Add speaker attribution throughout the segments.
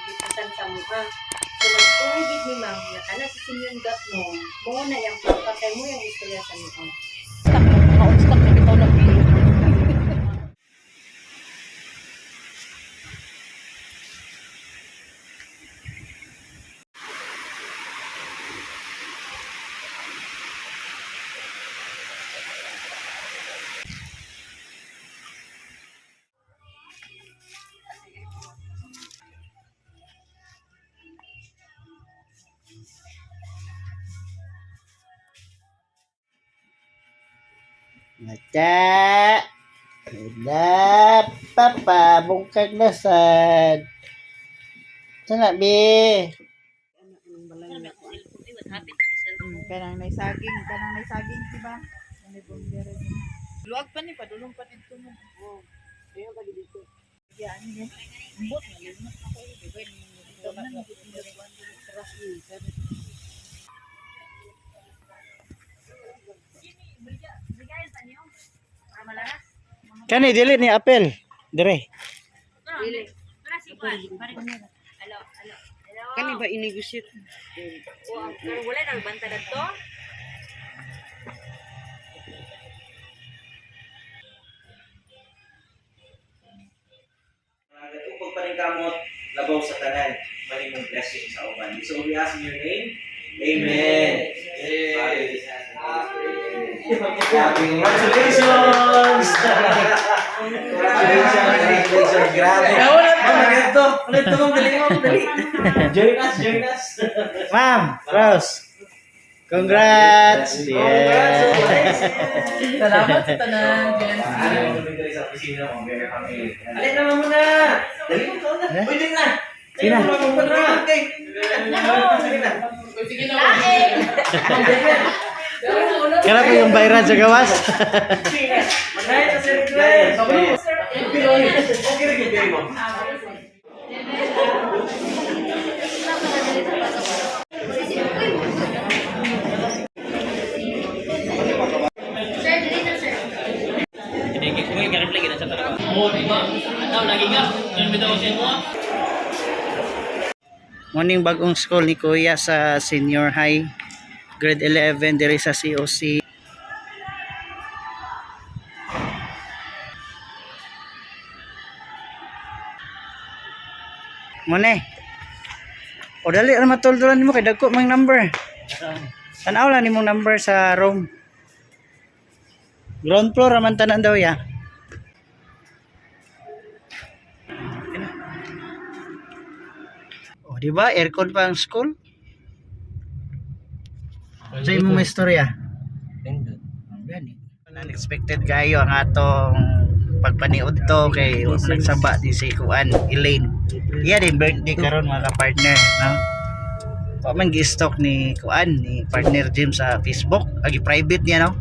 Speaker 1: giputan sa mukha. So nagtuo gid ni ma'am nga kana si Simeon Gapnong mo na iyang papa kay mo yung istorya sa mukha.
Speaker 2: Ma-unstock na bitaw ng bill.
Speaker 3: Mata. Wala. Papa, bungkag na sad. Sana, be.
Speaker 4: Kanang may saging, di ba? May bombero din. Luag pa ni, padulong pa dito mo. Oh. Ayun pa dito. Ya, ano yun? Ambot, nalimot na ko. Di ba? Ito na,
Speaker 3: Kani, dili ni apel. Dire.
Speaker 5: Kani ba inegosyate?
Speaker 1: Pero wala nang banta dadto.
Speaker 6: Nagtupog pa rin kamot, labaw sa tanan, mahimong blessing sa uban. So we ask in your name. Amen. Congratulations! Congratulations! Congratulations! Grabe. Ma'am, ganito. Ulit to, ma'am. Dali, ma'am. Dali. Join us, join us.
Speaker 3: Ma'am, Rose. Congrats! Yeah.
Speaker 4: Salamat sa tanan, Jency.
Speaker 6: Ano mo tuloy sa opisina mo? Very happy. Alin naman muna! Dali mo, ikaw na. Uy, dali na!
Speaker 3: Sige na.
Speaker 6: Dali na. Okay. Sige na.
Speaker 2: Sige na.
Speaker 3: Kaya ko yung viral sa gawas.
Speaker 6: Magkaya sa sir Glenn. Okay rin yung mo.
Speaker 3: Morning, bagong school ni Kuya sa senior high. Grade 11 dire sa COC. Mone. O dali ra matuldulan nimo kay dagko mang number. Tan-aw lang nimong number sa room. Ground floor ra man tanan daw ya. O, di ba? Aircon pa ang school. Sa imong may istorya. Gani. Unexpected kayo ang atong pagpaniod to kay nagsaba di si Kuan Elaine. Iya din birthday karon mga ka-partner, no? Wa man gi-stalk ni Kuan ni partner Jim sa Facebook, agi private niya, no?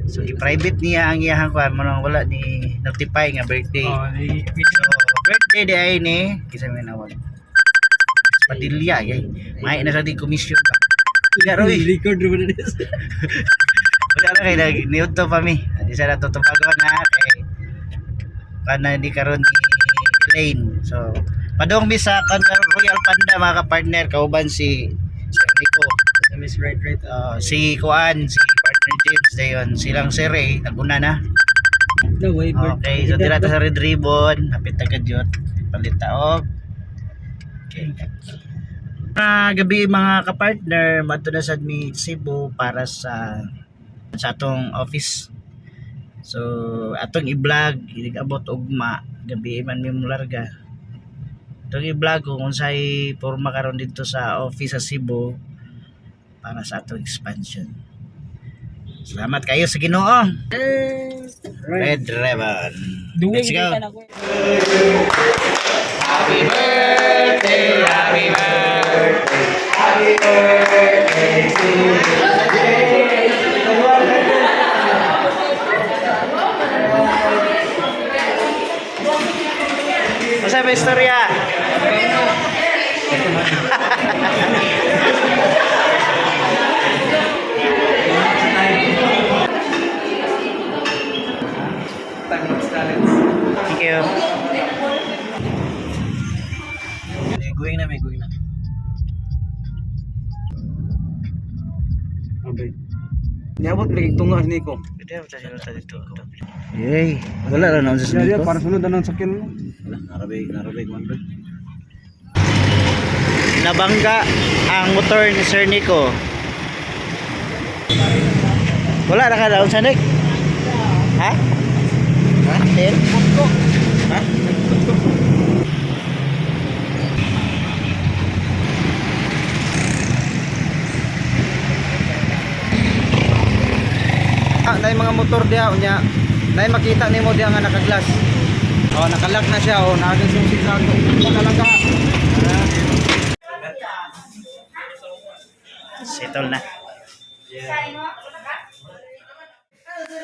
Speaker 3: So gi-private niya ang iyahang kuan mo wala ni notify nga birthday. So birthday di ay ni kinsa may nawag. Padilla yay. May na sa di commission ba. Wala roy.
Speaker 5: Record ra ba na
Speaker 3: Wala na kay nag niudto pa mi. Di sa nato tubagon na kay kana di karon ni Elaine. So padung mi sa kan Royal Panda mga ka-partner kauban si Sir Nico.
Speaker 5: Miss Right Right.
Speaker 3: Si Kuan, si partner James dayon silang si Ray naguna na.
Speaker 5: No way.
Speaker 3: Okay, so dira ta sa Red Ribbon, hapit ta kadyot. Palit ta og. Okay. Gabi mga kapartner, madto na sad mi Cebu para sa atong office. So atong i-vlog, abot ugma, gabi man mi molarga. Atong i-vlog kung unsay porma karon didto sa office sa Cebu para sa atong expansion. Salamat kayo sa Ginoo. Red Ribbon. Let's go. Masa ba istorya?
Speaker 5: Time lapse talents.
Speaker 3: Thank you. Going na, may going na.
Speaker 5: Okay. Niabot lagi tunga ni ko.
Speaker 3: Yay, wala ra na sa
Speaker 5: Diya
Speaker 3: Nico.
Speaker 5: para sunod anang sakyan mo.
Speaker 6: Wala, narabay, narabay ko man.
Speaker 3: Nabangga ang motor ni Sir Nico. Wala ra ka daw sa Nick? Ha? Ha? Sir? Ha?
Speaker 5: Ah, nay mga motor diha unya. Nay makita nimo diha nga naka-glass. Oh, nakalock na siya oh, naagin susi sa ato. Wala lang ka.
Speaker 3: Settle na.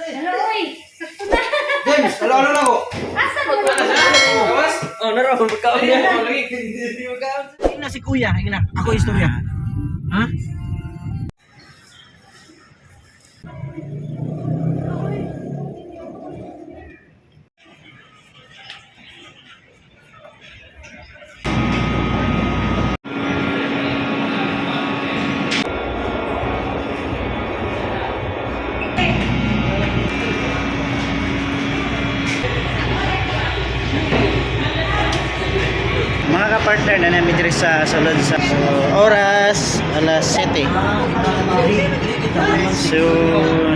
Speaker 1: Hello, oy! Sakto na!
Speaker 5: James, alo alo na ko.
Speaker 1: Asa mo na?
Speaker 6: Oh, naro, pagkaon niya.
Speaker 5: Ina si kuya, ina. Ako istorya. Ha?
Speaker 3: Mga ka-partner na namin diri sa sulod sa so, oras alas 7. So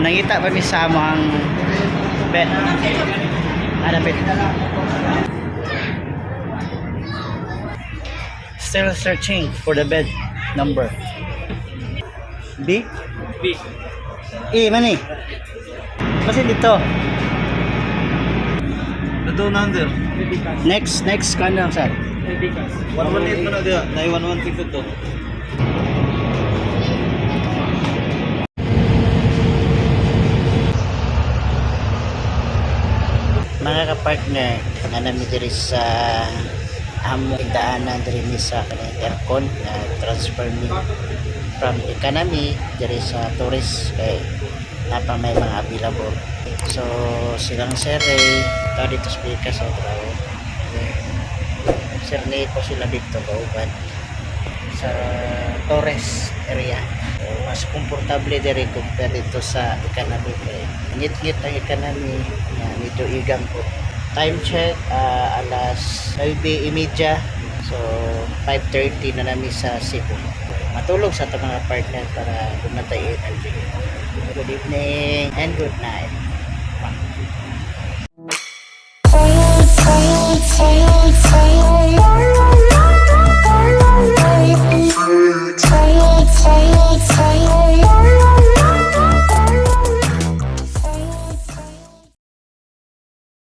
Speaker 3: nangita pa mi sa among bed. Adapit. Still searching for the bed number. B?
Speaker 6: B.
Speaker 3: E, mani. Kasi dito.
Speaker 6: Ito number.
Speaker 3: Next, next kano sir?
Speaker 6: 118 man na diha. Nay 116 to.
Speaker 3: Mga kapartner, na nami diri sa among daanan diri mi sa kanang aircon na transfer mi from economy diri sa tourist kay napa may mga available. So silang Sir Ray, tao dito sa Pikas o trawo. Sir Nico sila dito kauban sa Torres area. So, mas komportable diri compare dito sa economy kay ngit-ngit ang economy nga medyo igang po. Time check alas 9:30. So 5:30 na nami sa Cebu. Matulog sa itong mga partner para dumatay energy. Good evening and good night.